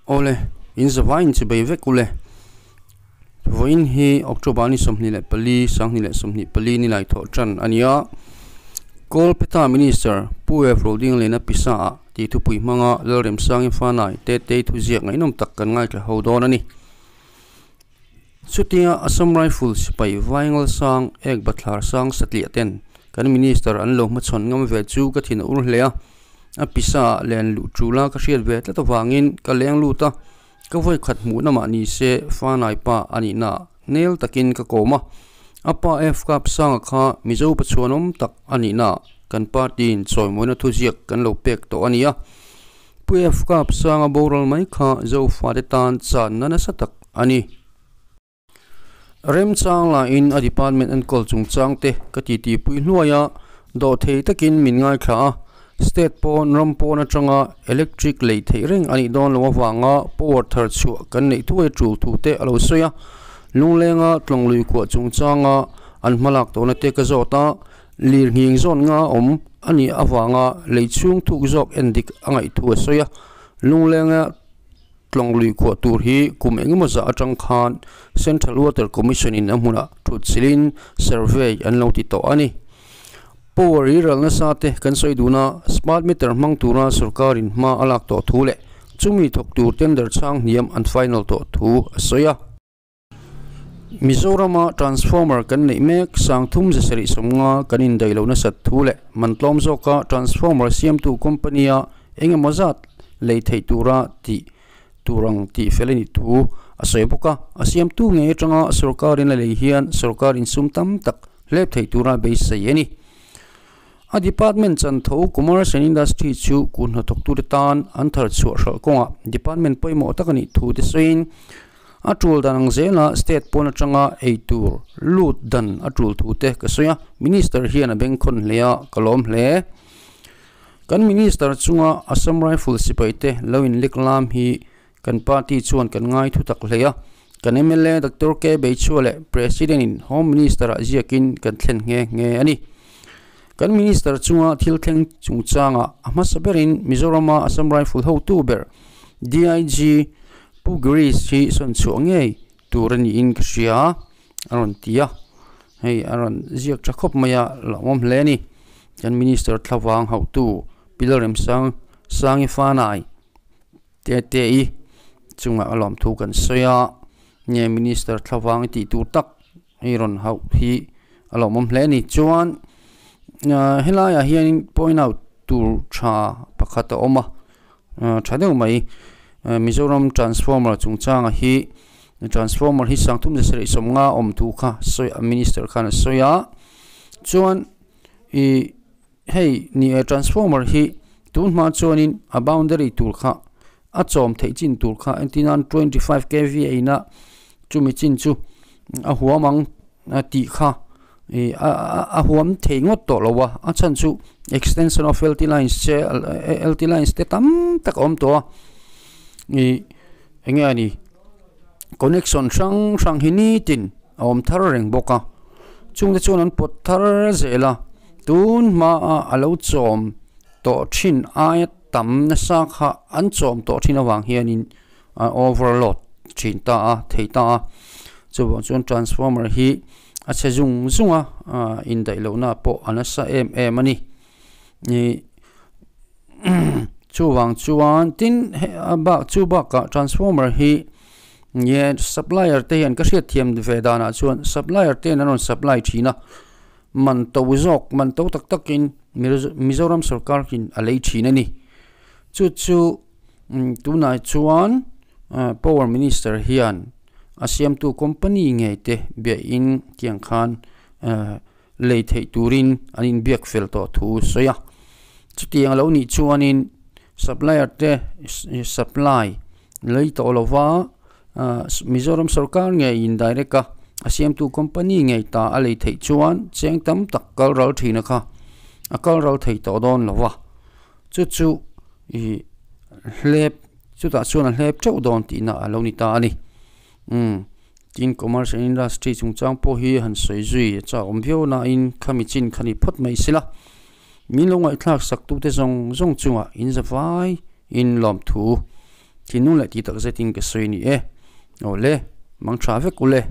Awle, in zavai in chibei vek ule. Vawiin hi October ni 24, 2024 ni lai thawh tan a ni a. Kolpeta Minister Pu F. Rodinglena pisa ah tih thupui hmanga Lalremsangi Fanai Tetei thuziak ngaihnawm tak kan ngaithla ho dawn a ni. Chutia Assam Rifle sipai Vaingal sang ek bathlar sang satliah ten kan Minister an lo hmachhawn ngam ve chu ka thin a ur hle a. A pisa ah len luh tul a ka hriat ve tlat avangin ka leng lut a, ka vawi khat hmuhna mah ni se Fanai pa a nihna ah nel takin ka kawm a. A pa F Kap Sanga kha Mizo pachuanawm tak a nihna ah kan party in chawimawina thuziak kan lo pek tawh a ni a. Pu F Kap Sanga boral mai kha Zofate tan channa nasa tak a ni. Remchang lahin a department enkawl chungchang te ka titi pui hnuai a, dawhthei takin min ngaithla a, state pawn ram pawn atanga electric lei theih reng a nih dawn loh avanga power thar chhuah kan neih thuai tul thu te a lo sawi a, lunglenga tlawnglui khuah chungchanga an hmalak tawhna te ka zawt a, lirnghing zawn nga awm a nih avanga lei chhung thuk zawk endik a ngaih thu a sawi a, lunglenga. Tlawng lui khuah tur hi kum engemaw zah atang khan Central Water Commission in a hmunah thut chilhin survey an lo ti tawh a ni. Power hi ral nasa te kan sawi dun a, smart meter hmang tura sorkarin hma a lak tawh thu leh chumi thawk tur tender chhang hniam an final tawh thu a sawi a. Mizorama transformer kan neih mek sangthum zasarih sawmnga kan indaih loh nasat thu leh man tlawm zawka transformer siamtu company a eng emaw zat lei theih tura tih tur ang tih fel a nih thu a sawi bawk a. A siamtu ngei atanga sorkarin a lei hian sorkar insum tam tak hlep theih tura beisei a ni. A department chantho Commerce and Industry chu kut hnathawktute tan an thar chhuah hralh kawngah department pawimawh tak a nih thu te sawiin A tul dan ang zela state pawn atanga ei tur lut dan a tul thu te ka sawi a, Minister hian a bengkhawn hle a, ka lawm hle. Kan Minister chunga Assam Rifle sipai te lo inlek lam hi kan party chuan kan ngai thu tak hle a, kan mla Doctor K Beichhua leh President in Home Minister ah ziakin kan thlen nghe nghe a ni. Kan Minister chunga thil thleng chungchangah a hmasa berin Mizorama Assam Rifle hotu ber DIG Pu Greece hi sawn chhuah ngei tur a niin ka hria a rawn ti a, hei a rawn ziak tha khawp mai a, hlauhawm hle a ni. Kan Minister thlavang hauhtu Pi Lalremsang Sangi Fanai te te i chungah a lawmthu kan sawi a, nge Minister thlavang i tih tur tak hei rawn hauh hi a lawmawm hle a ni. Chuan helaiah hianin point out tur tha pakhat a awm a. Tha deuh mai Mizoram transformer chungchanga hi transformer hi sangthum zasarih sawmnga awm thu kha sawi a minister khan a sawi a chuan ih hei ni e transformer hi tun hma chuanin a boundary tur kha a chawm theih chin tur kha entir nan 25 kv a ina chumi chin chu a huam ang a tih kha ih a huam thei ngawt tawh lo a a chhan chu extension of L T lines che L T lines te tam tak a awm tawh a ih eng nge a ni connection hrang hrang hi nitin a awm thar reng bawk a chungte chuan an pawt thar zel a tun hmaa a lo chawm tawh thin aia tam nasa kha an chawm tawh thin avang hianin. a overload thin ta a thei ta a chuvang chuan transformer hi a chhe zung zung a ah indaih lohna pawh a nasa em em a ni ih chuvang chuan tin hei a bak chu bakah transformer hi nge supplier te hian ka hriat thiam ve danah chuan supplier te hian an rawn supply thin a man to zawk man to tak takin Mizoram sorkar hian a lei thin a ni chu chu. Tunah chuan power minister hian a siamtu company ngei te biahin tiang khan lei theih turin an inbiak fel tawh thu a sawi a. Chutiang alo nih chuanin supplier te supply lei tawh lova Mizoram sorkar ngeiin direct a a siamtu company ngei ta a lei theih chuan cheng tam tak kal ral thin a kha a kal ral thei tawh dawn lo va. Chu chu ih hlep chutah chuan a hlep teuh dawn tihna a lo ni ta a ni umm tin commerce and industry chungchang pawh hi han sawi zui a chak awm viau nain khami chin kha ni phawt mai sela min lo ngaihthlak sak tute zawng zawng chungah in za vai in lawmthu Thinlung leh tih tak zetin ka sawi ni e. Awle, mang tha vek ule.